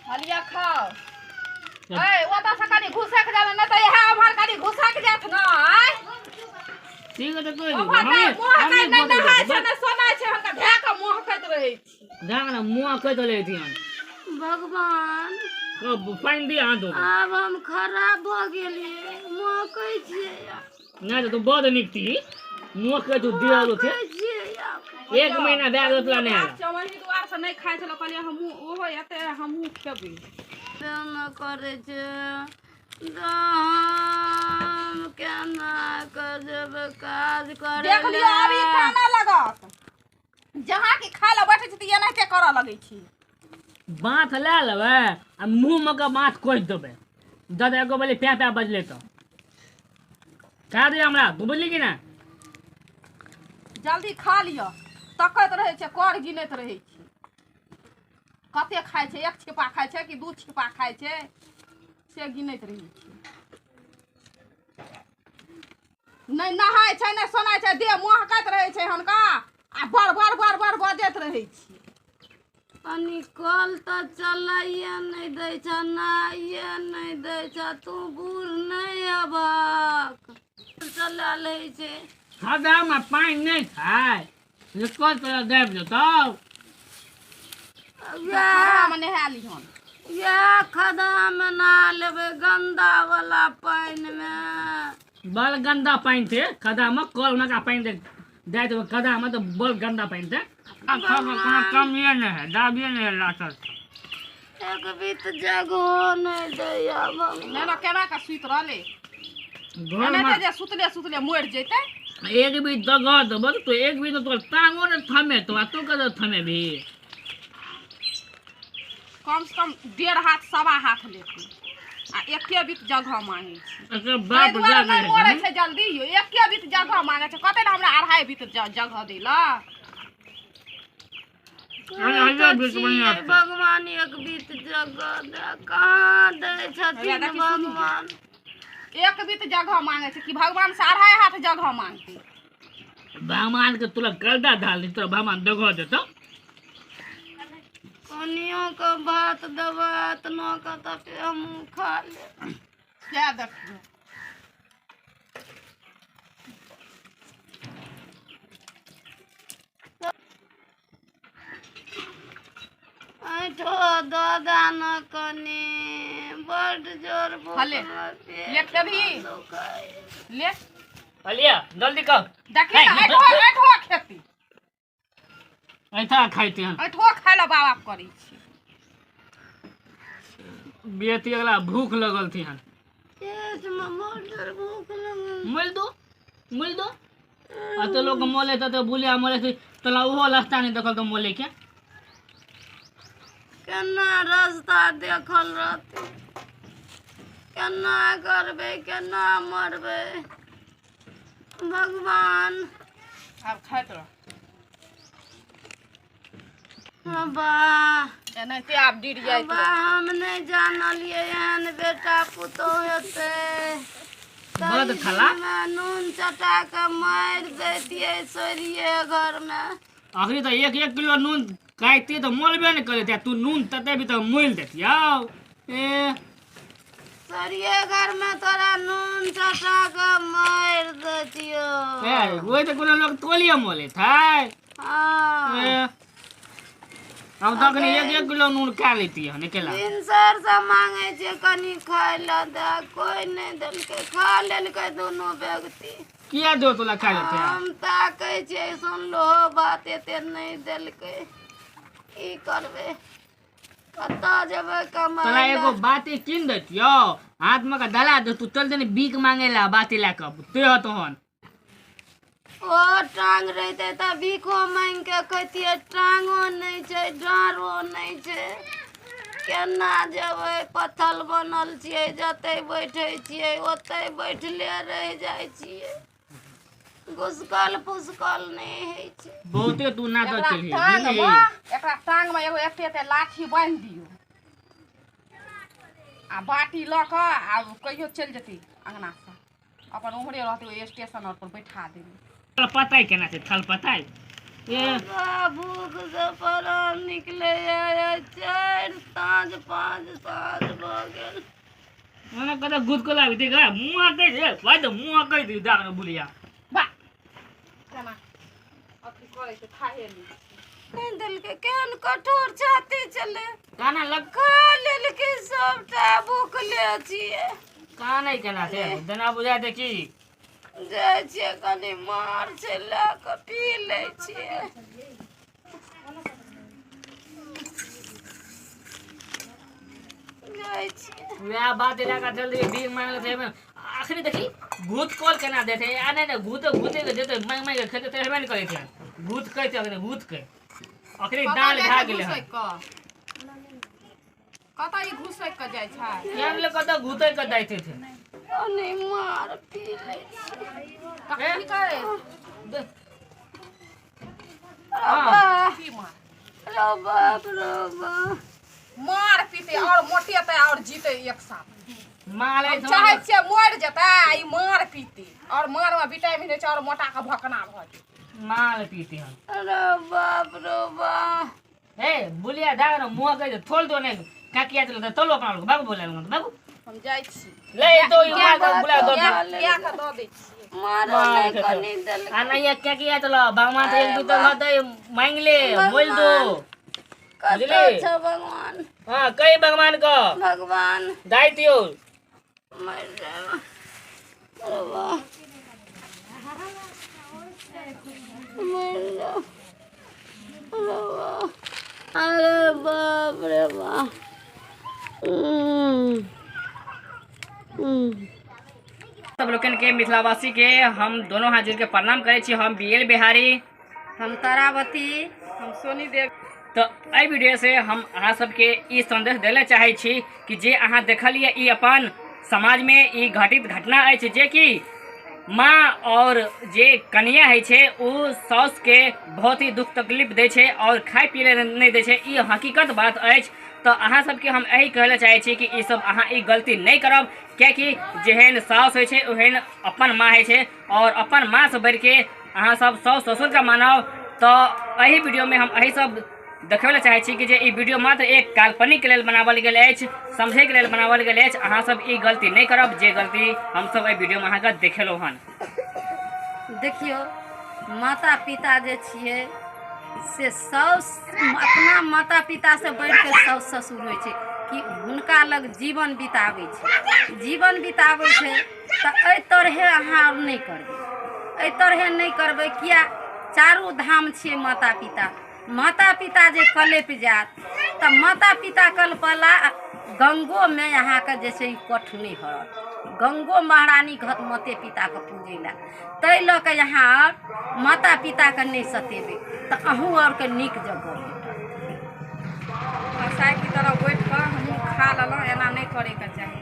हलिया खाओ। ए ओतऽ से कनी घुसक जाब न तऽ इएह उम्हर कनी घुसक जात न। आय ठीक है तो कोई उम्हर नहि मुँह नहि नहि नहाय छै नहि सोनाय छै, हुनका धए कऽ महकैत रहै छी। जान ना मुँह कह दले थी हम। भगवान पानि दिया हाथ धो। आब हम खराब भऽ गेलियै, महकै छियै। नहीं तो बहुत नीक थी मुँह कह तू दिया लो थे। महकै छियै आब। एक महीना भए गेल तोरा नहि आयल। चौवन्नी दुआर से नहि खाइ छलहुँ, कहलियै हमहूँ ओहो एतै हमहूँ खेबै। केना करै छै हम, केना कऽ जेबै काज करै? देख लियौ आब ई कानऽ लगत। जहाँ कि खाय लए बैठै छी तऽ एनाहिते करऽ लगै छी। बाँथ लए लेबै आ मुँह मे के बाँथ कोसि देबै। दऽ एगो बले प्या प्या बजले तऽ खा दे हमरा, तू बुझली कि ना? जल्दी खा लिअ। तकैत रहै छै, कर गिनैत रहै छै, कते खाइ छै, एक छिपा खाइ छै कि दू छिपा खाइ छै से गिनैत रहै छै। नहि नहाय छै नहि सोनाय छै, देह महकैत रहै छै हुनका आ बड़ बड़ बड़ बड़ बजैत रहै छै। कनी कल तऽ चलाइए नहि दै छ, नहाइए नहि दै छ। तू बूढ़ नहि हेबक, चला लै छै। खदामे पानि नहि छै, कल तोरा दाबि देतौ। वएह मे नहा लिहन, इएह खदामे नहा लेबै गन्दा वाला पानिमे। बड़ गन्दा पानि छै खदामे, कल मे का पानि दे दए देबै खदामे तऽ बड़ गन्दा पानि छै। कोनो कमिए नहि है, दाबिए नहि है लाटल। एक बीत जगहो नहि दैया भगवान। नहि ने केना कऽ सुति रहलै घरमे एनाहिते जे सुतले सुतले मरि जेतै। एक भी जगह देबो तो एक भी तो तोर टांगो ने थमे तो, आ तू कतऽ थमेबही? कम से कम 1.5 हाथ 1.25 हाथ लेतै आ एके बीत जगह मांगै छै। एकर ताहि बाप दुआरे जा नहि मरै छै जल्दी यौ, एके बीत जगह मांगै छै। कहतै ने हमरा 2.5 बीत जगह दै लए। अरे, तऽ बीत बढ़िआँ छियै छै। भगवान एक बीत जगह दे कहाँ दै छथिन देखी सुनी। भगवान एक बीत जगह मांगै छै कि भगवान से 2.5 हाथ जगह मांगतै? भगवान के तोरा गलदा ढाल दी, तोरा भगवान जगह देतौ। कनियो के भात देबै एतना के तऽ हमहूँ खा लेब। सएह देखियौ। ऐठो दऽ दए ने कनी, बड्ड जोर भूख हले, मे ले खेबही? दुखाइए। ले लिया जल्दी कर। देखी ने ऐठो ऐठो खेती ऐठा खाइते हन। ऐठो खाय लए बाप करै छै। बेटी अगला भूख लगल थी हन। पेटमे बड्ड जोर भूख लगल। मोल दो मोल दो, आ तो लोग मोले तो बुलिया मोले थी तोला ओहो रास्ता नहीं देखल तो मोले के केना रास्ता देखल रहतै? केना करबै, केना मरबै भगवान? आब खाइत रह। वाह, एनाहिते आब डिर जाइत। वाह, हम नहि जानलियै एहन बेटा पुतोह हेतै। बड़ खला। मे नून चटा कऽ मारि दैतियै सोरिये घरमे। अखनी तो एक एक किलो नून खाइती तो मोलबे नहीं करे, तू नून तते भी तो मोल देती आओ ए। सोरिये घरमे तोरा नून चटा कऽ मारि दैतियौ। ए वही तो कोनो लोग तोलिए मोले था। हँ। ए अब तो अखनी एक एक किलो नून खा लेती हन अकेला। भिनसर से मांगे छै कनी खाय लए दे, कोइ नहि देलकै, खा लेलकै दुनू व्यक्ति। किया दो तोला खा लेते हैं? हम ताकै छियै, सुनलो बात एते नहि देलकै। की करबै, कतऽ जेबै तोला कमाय एगो लए? बाती कीन देतियौ, हाथ में का दला दे, तू चल देने बीक मांगे ला बाती ला कब ते तोहन। ओ टांग रहितै तऽ भीखो मांगि कऽ खैतियै, टांगो नहि छै, डाँरो नहि छै, केना जेबै? पत्थल बनल छियै, जतै बैठै छियै ओतै बैठले रहि जाइ छियै, घुसकल फुसकल नहि होइ छै। बहुते तू नाटक एकरा केलही टांग बुझली? मे, एकरा टांग मे एगो एते एते लाठी बान्हि दियौ आ बाटी लऽ कऽ आ कहियो चलि जेतै अंगना से, अपन उम्हरे रहतै, ओहि स्टेशन आर पर बैठा देबै। तोरा पता केना छै थल पताइ? ये भूख से प्राण निकले 4 साँझ 5 साँझ भऽ गेल। मने कतऽ गुद को लाबि दे गा मुँह कहि दे भाइ तऽ मुँह कहि दे दाग बुलिया बा केना अथी करै छै खाहे नहि नहि देलकै केहन कठोर छाती छलै काना लग खा लेलकै सबटा भूखले छियै। कानै केना छै देना बुझाय दे की जाइ छियै कनि मार छै लए कऽ पी लै छियै। जाइ छियै वएह बात इलाका जल्दी भीख मांगले थे आखिरी देखी भूत कॉल केना देते आ नहीं नहीं भूत भूते के देते मांग मांग के खेते ते हेबे नहीं करे थे भूत कहते अखने भूत के अखनी दाल भए गेलै हन। कतऽ ई घुसैक कऽ जाइ छै केहन लोग कतऽ घुसैक कऽ जाइत थे कनि मार पी लै छियै। की करे हाँ की मार रो बाप रो बाप मार पीते और मोटेते और जीते एक साथ। माल हम चाहै छियै मरि जेतै ई मार पीते और मार में विटामिन होइ छै और मोटा के भकना भऽ जेतै। माल पीते हम। रो बाप रो बाप ए बुलिया दाग न मुँह कहि दे थोल दो ने काकिया चल दे तोलो अपना लोग बाबू बोले लोग बाबू हम जाइ छी ले तो ई मार दो बुला दो किया के दऽ दै छियै मार मार नहि कनि देलकै आ नहीं काकिया चलो भगवान से एक दू तो दे मांग ले बोल दो कतऽ छौ भगवान। हाँ कही भगवान को भगवान दाई दियो मर जाब रो बाप मर जाब रो बाप अरे बाप रे बाप। सब लोगन के मिथिलावासी के हम दोनों हाथ जोड़ के प्रणाम करै छी। हम बीएल बिहारी, हम तारावती, हम सोनी देव। तो एहि वीडियो से हम अहाँ सबके ई संदेश देले चाहै छी कि जे अहाँ देखलियै ई अपन समाज में ई घटित घटना अछि जे कि माँ और जे कनिया होइ छै ओ साउस के बहुत ही दुख तकलीफ दै छै और खाय पी ले नहि दै छै। ई हकीकत बात अछि। तो अहाँ सबके हम यही कहै लए चाहै छी कि ई सब अहाँ ई गलती नहि करब, कियाकि जेहन साउस होइ छै ओहन अपन माँ होइ छै और अपन माँ से बढ़िके अहाँ सब साउस ससुरके मानब। तो एहि वीडियो में हम एहि सब देखबै लए चाहै छी कि जे ई वीडियो मात्र एक काल्पनिक लेल बनावल गेल अछि, समझैके लेल बनावल गेल अछि। अहाँ सब ई गलती नहि करब जे गलती हम सब एहि वीडियो में अहाँके देखेलहुँ हन। देखियौ माता पिता जे छियै से साउस अपना माता पिता से बढ़िके साउस ससुर होइ छै कि हुनका लग जीवन बिताबै छै। जीवन बिताबै छै तऽ एहि तरहे अहाँ आओर नहि करबै, एहि तरहे नहि करबै। किया चारू धाम छियै माता पिता। माता पिता जे कलपि जायत तऽ माता पिता कलपला गंगोमे अहाँके जे छै कठ नहि हरत। गंगो महारानी कहत माते पिताके पूजै लए, ताहि लऽ कऽ अहाँ आओर माता पिताके नहि सतेबै तऽ अहूँ आओरके नीक जगह भेटत। कसाई की तरह बैठ कऽ हमहूँ खा लेलहुँ। एना नहि करैके चाही।